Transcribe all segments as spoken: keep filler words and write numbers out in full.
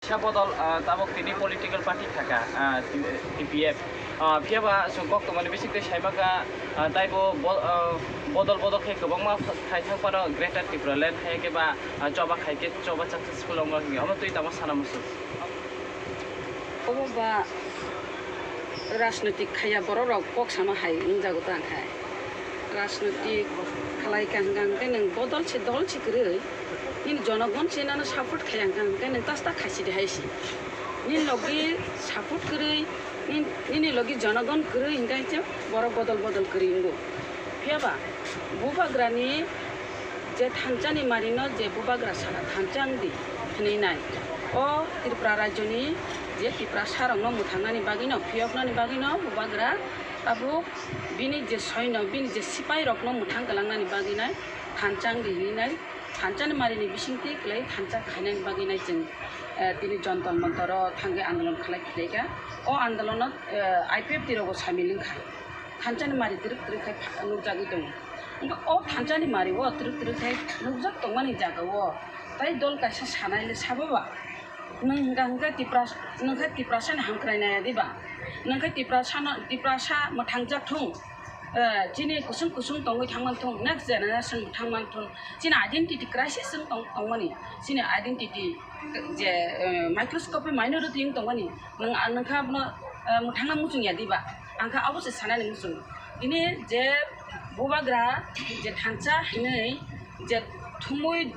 Sa bodol, ah, tabok tini political party thaka, ah, T-, T P F. Ah, phiya ba chwng kok tongmani bising twi sai maka, ah, taibo bo-, ah, bodol bodol khe kwbangma khai thang phano Greater Tipraland hai khe ba, ah, choba khai khe choba successful wngma hinwi omo twi tamo sana muchung. Obo ba rajnotik khaiya borok rok kok sama hai wngjago ta khe. Rajnotik khlai ka hwnkha hwnkhe nwng bodol se dol se kwrwi nini jonogon se nano support khaiya hwnkha hwnkhe nwng tasta khaisi de hai se. Nini logi support kwrwi, nin-, nini logi jonogon kwrwi hwnkha hwnkhe borok bodol bodol kwrwi wngo. Phiya ba bubagrani je thansa ni mari no je bubagra saka thansa wng di hwnwi nai. O Tripura rajyo ni je Tiprasa rok no mwthangnani bagwi no, phiyoknani bagwi no bubagra tabuk bini je soino, bini je sipai rok no mwthang kwlangnani bagwi nai thansa wng di hwnwi nai. Thansa ni mari ni bisingtwi kwlai thansa khainani bagwi nai chwng, eh, tini Jontor Montor o thangwi andolon khlai, khlai kha. O andolon o, eh, I P F T rok bo samil wng kha. Thansa ni mari twrwk twrwk khai pha-, nukjagwi tongo. Wngkha o thansa ni mari o twrwk twrwk khai nukjak tongmani jaga o tai dol kaisa sanai le sabo ba? Nwng hwnkha hwnkhe Tipra-, nwng khe Tiprasa ni hamkrai nai ya di ba? Nwng khe Tiprasa no, Tiprasa mwthangjak thung. Eh, chini kusung kusung tongwi thangman thung, next generation thangman thung. Chini identity crisis wng tong-, tongmani. Chini identity je, eh, microscopic minority wng tongmani. Nwng, ah, nwng kha bono, eh, mwthangna muchung ya di ba? Ang kha abo se sanani muchungo. Tini je bubagra je thansa hinwi je thumwi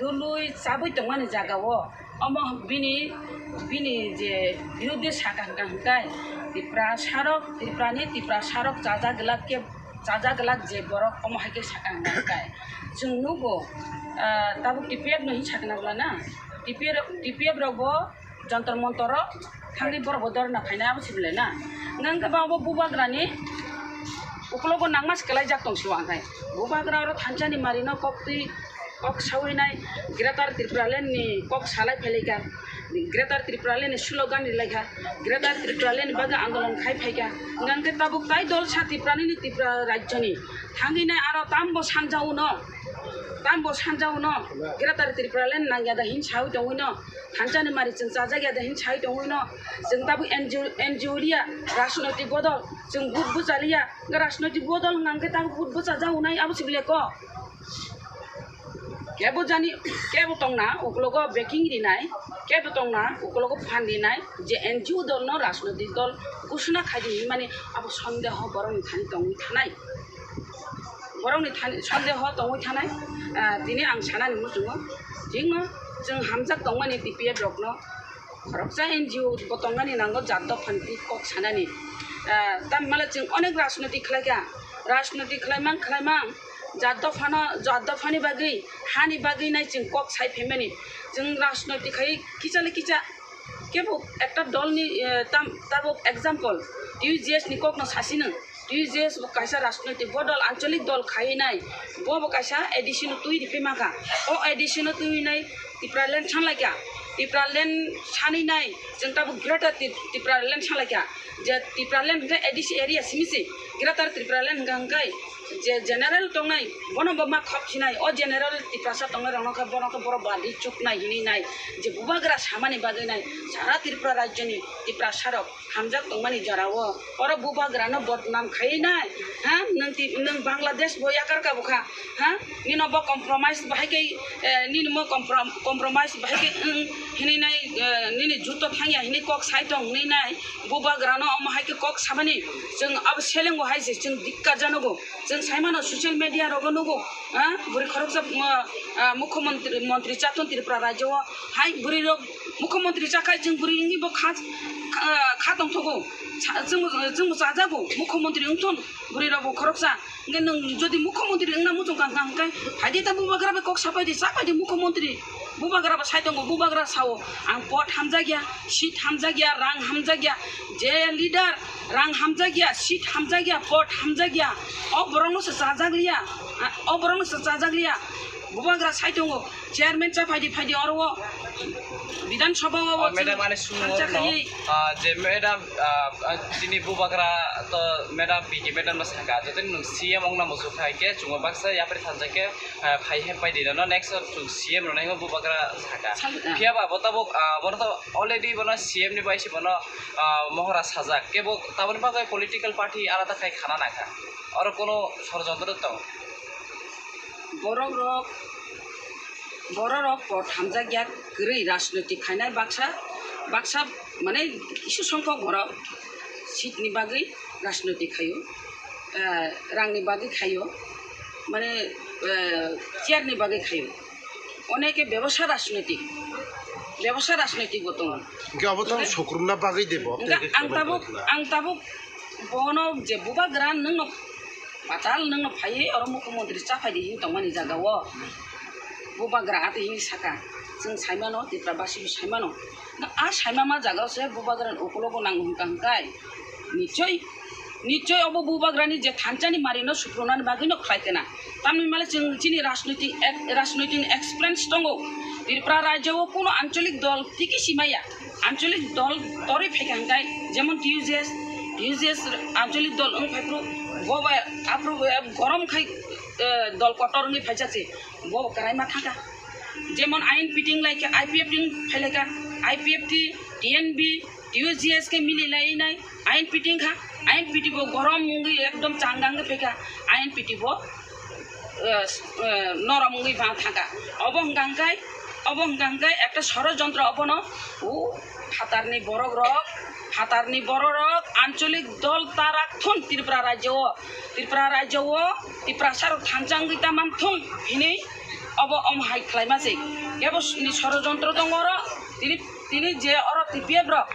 dului chabwi tongmani jaga o, omo bini, bini je birodhi saka hwnkha hwnkhe Tiprasa rok, Tripura ni Tiprasa rok chajak glak khe, chajak glak je borok omo hai khe saka hwnkha hwnkhe. Chwng nugo, ah, tabuk T P F no hin sakna bwla na? T P F, T P F rok bo Jontor Montor o thangwi borok bo dorna khaina abo se belai na. Hwnkha hwnkhe ba bo bubagra ni ukologo nangma se kwlaijak tong sio ang khai. Bubagra oro thansa ni mari no kok twi kok sawi nai Greater Tipraland ni kok salai phai lai kha. Greater Tipraland ni slogan ri lai kha. Greater Tipraland ni bagwi andolon khai phai kha. Hwnkha hwnkhe tabuk tai dol sa Tiprani ni Tripura rajyo ni thangwi nai aro tambo sanja uno, tambo sanja uno Greater Tipraland nang ya da hin sawi tongwi no. Thansa ni mari chwng chajak ya de hin sai tongwi no. Chwng tabuk N G O, N G O liya, rajnoitik bodol, chwng vote bwcha liya. Hwnkhe rajnoitik bodol hwnkha hwnkhe tabuk vote bwchajak wnai abo se belai kok. Kebo jani, kebo tongna ukologo backing rinai, kebo tongna ukologo phan rinai je N G O dol no rajnoitik dol ghosona khai di hinmani abo sondeho borokni thani tongwi thanai. Borokni thani sondeho tongwi thanai, ah, tini ang sanani muchungo. Chwngno chwng hamjak tongmani T P F rokno khoroksa N G O bo tongnani nango jat dophani twi kok sanani. Ah, tamni male chwng onek rajniti khlaikha, rajniti khlaimang khlaimang jat dophano, jat dophani bagwi, hani bagwi nai chwng kok sai phaimani. Chwng rajniti khai kisa le kisa kebo ekta dolni, eh, tam, tabuk example T U J S ni kokno sasi nwng. T U J S bo kaisa rajnoitik bodol, ancholik dol khai nai. Bo bo kaisa A D C no twi riphi mankha. O A D C no twi nai Tipraland sanlaikha. Tipraland sani nai chwng tabuk Greater Tip-, Tipraland sanlaikha. Je Tipraland hwnkhe A D C area simi se. Greater Tipraland hwnkha hwnkhe je general tongnai bono bo ma khop sinai. O general Tiprasa tongnai rokno khe bono khe borok badi chuknai hinwi nai. Je bubagra samani bagwi nai sara Tripura rajyoni Tiprasa rok hamjak tongmani jora o. Oro bubagrano bodnam khai nai, ha? Nwng ti-, nwng Bangladesh bo yakar ka bwkha, ha? Nino bo compromise bahai khe, eh, nini mo comprom-, compromise bahai khe, wng, hinwi nai, eh, nini juto thangya hinwi kok sai tong hinwi nai. Bubagrano omo hai khe kok samani chwng abo selengo hai se chwng dikkar janogo. Chwng saimano social media rogo nugo, ha? Bwrwi khoroksa, mo-, ah, mukhyamantri, montri chaton Tripura rajyo o hai bwrwi rok mukhyamantri chakhai chwng bwrwi wngwi bo kha, kha, kha tongthogo. Cha-, chwngbo, chwngbo chajago, mukhyamantri wngthon bwrwi rokbo khoroksa. Hwnkhe nwng jodi mukhyamantri wngna muchung kha hwnkha hwnkhe, phaidi ta bubagra bai kok sapaidi, chapaidi mukhyamantri. Bubagra bo sai tongo, bubagra sao, ang pot hamjakya, seat hamjakya, rang hamjakya. Je leader rang hamjakya, seat hamjakya, pot hamjakya, o borokno se chajakliya, a, o borokno se chajakliya. Bubagra sai tongo, chairman cha phaidi phaidi oro o Bidhan Sabha o Oh, madam, ani sumung thansa no, khaiwi. Ah, je madam, ah, ah, chini bubagra to madam P K madam no saka, joto nwng C M ongna muchuk hai khe chungo baksa yapri thansa khe, ah, phai he pai di no, next chung C M rwnai bubagra saka. Sal-, ah. Phiya ba bo tabuk, ah, bono to already bono C M ni bai se bono, ah, mohora sajak. Kebo taboni bagwi political party alada khai khana nangkha. Oro kono sorojontro tong. Borok rok, borok rok por thamjak ya kwrwi rajnoitik khainai baksa, baksa mane kisu songkhok borok seat ni bagwi rajnoitik khaio, ah, rang ni bagwi khaio, mane, ah, chair ni bagwi khaio. Oneke bebosa rajnoitik, bebosa rajnoitik bo tongo. Hingke abo to Hingke sukrumna bagwi de bo, hingke tei ang khe tabuk, khlai. Ang tabuk bono je bubagra nwngno patal nwngno phaiwi oro mukhyamantri cha phaidi hin tongmani jaga o. Bubagra ati hini saka, chwng saimano, Tripura basi bo saimano. A saimama jaga o se bubagra ni ukulogo nango hwnka hwnkhe. Nichoi, nichoi obo bubagrani je thansa ni mari no sukrunani bagwi no khlai kena. Tamni male chwng chini rajnoitik ek-, rajnoitik experience tongo. Tripura rajyo o kuno ancholik dol tiki simaya. Ancholik dol torwi phaikha hwnkhe, jemon T U J S, T U J S ancholik dol wng phaiphru, bo bai aphru bo gorom khai, eh, dol kotor wngwi phaijak se, bo kwraima thangkha. Jemon I N P T wng laikha, I P F T wng phailaikha, I P F T, T N V, T U J S khe mili lainai, I N P T wngkha, I N P T bo gorom wngwi ekdom changdang wngwi phaikha, I N P T bo, eh, eh, norom wngwi bang thangkha. Obo hwnkha hwnkhe, obo hwnkha hwnkhe ekta sorojontro obono, o phatarni borok rok, phatarni borok rok ancholik dol ta rak thun Tripura rajyo o, Tripura rajyo o Tiprasa rok thansa wngwi ta man thung hinwi obo omo hai khlaima se. Kebo ni sorojontro tongo oro, tini, tini je oro T P F rok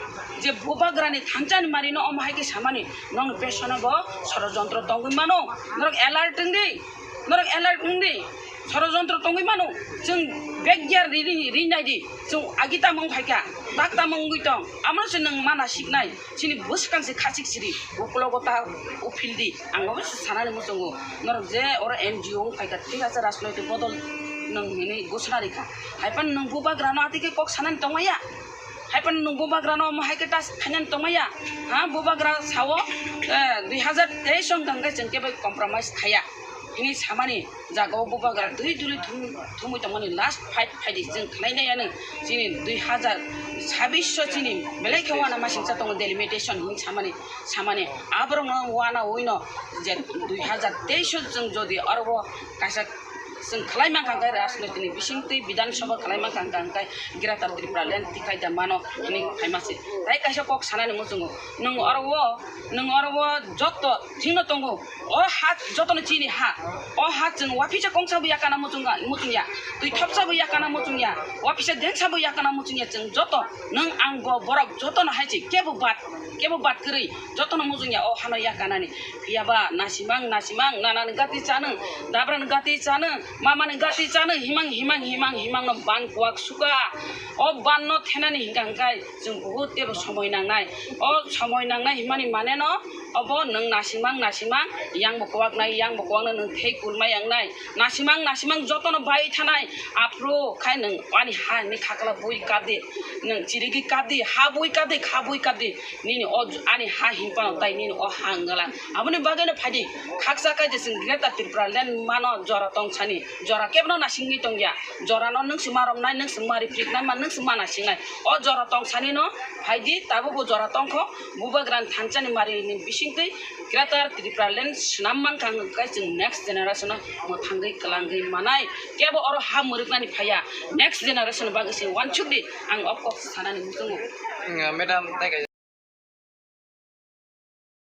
je bubagrani thansa ni mari no omo hai khe samani, nokni pesono bo sorojontro tongwi mano, norok alert wng di. Norok alert wng di, sorojontro tongwi mano. Chwng bag gear ri, ri, ri nai di. Chwng agi tamo wng phaikha, tak tamo wngwi tong. Amoro se nwng mana siknai. Chini bwskang se khachik siri. Uklogo ta uphil di. Ang obo se sanani muchungo. Norok je oro N G O wng phaikha, thik ase, rajnoitik bodol nwng hinwi gosona rikha. Haiphano nwng bubagrano atike kok sanani tongmaya. Haiphano nwng bubagrano omo hai khe tas khainani tongmaya. Ha, bubagra sao, eh, dui hajar teis wng thangkhe chwng kebo compromise khaiya. Hini samani jaga o bubagra twi twi thum-, thumwi tongmani last fight phaidi chwng khlainai ano chini dui hajar sabbish o chini belai khe wana masingcha tongo delimitation hin samani, samani aborok no wana uino je dui hajar teis o chwng jodi oro o kaisa chwng khlai mankha hwnkhe rajniti ni bisingtwi Bidhan Sabha khlai mankha hwnkhe Greater Tripura Land tikai da mano hini phaima se. Tai kaisa kok sanani muchungo nwng oro o, nwng oro o joto thikno tongo. O ha jotono chini ha. O ha chwng waphisa kongsa bo yakana muchungya, muchungya. Twi thopsa bo yakana muchungya. Waphisa densa bo yakana muchungya chwng joto. Nwng ang bo borok jotono hai se kebo bad, kebo bad kwrwi jotono muchungya o hano yakanani. Phiya ba nasimang, nasimang, nanani gati chano, dabrani gati chano, mamani gati chano, himang, himang, himang, himang no ban kuak suka. O ban no thenani hingka hingkai. Chwng buhut tebo somoi nangnai. O somoi nangnai himani mane no obo nwng nasimang nasimang yang bo kwak nai, yang bo kwak no nwng thei kulma yang nai. Nasimang nasimang jotono bai thanai. Aphuru khai nwng ani ha ni khakla bui kap di. Nwng chirigwi kap di, ha bui kap di, kha bui kap di. Nini o j-, ani ha himpano tai nini o ha wngala. Aboni bagwi no phaidi khaksa khai je chwng Greater Tripura Land mano jora tong sani. Jora kebno nasingwi tongya. Jorano nwng se ma romnai, nwng se ma riphriknai, ma nwng se ma nasingnai. O jora tong sani no phaidi, tabuk bo jora tongkho, bubagrani thansani marini bisingtwi Greater Tripura Land swnam mankha hwnkhe chwng next generation no mwthangwi kwlangwi manai. Kebo oro ha mwrwknani phaiya, next generation bagwi se uansukdi, ang o kok sanani muchungo. Nga, madam, tai kaisa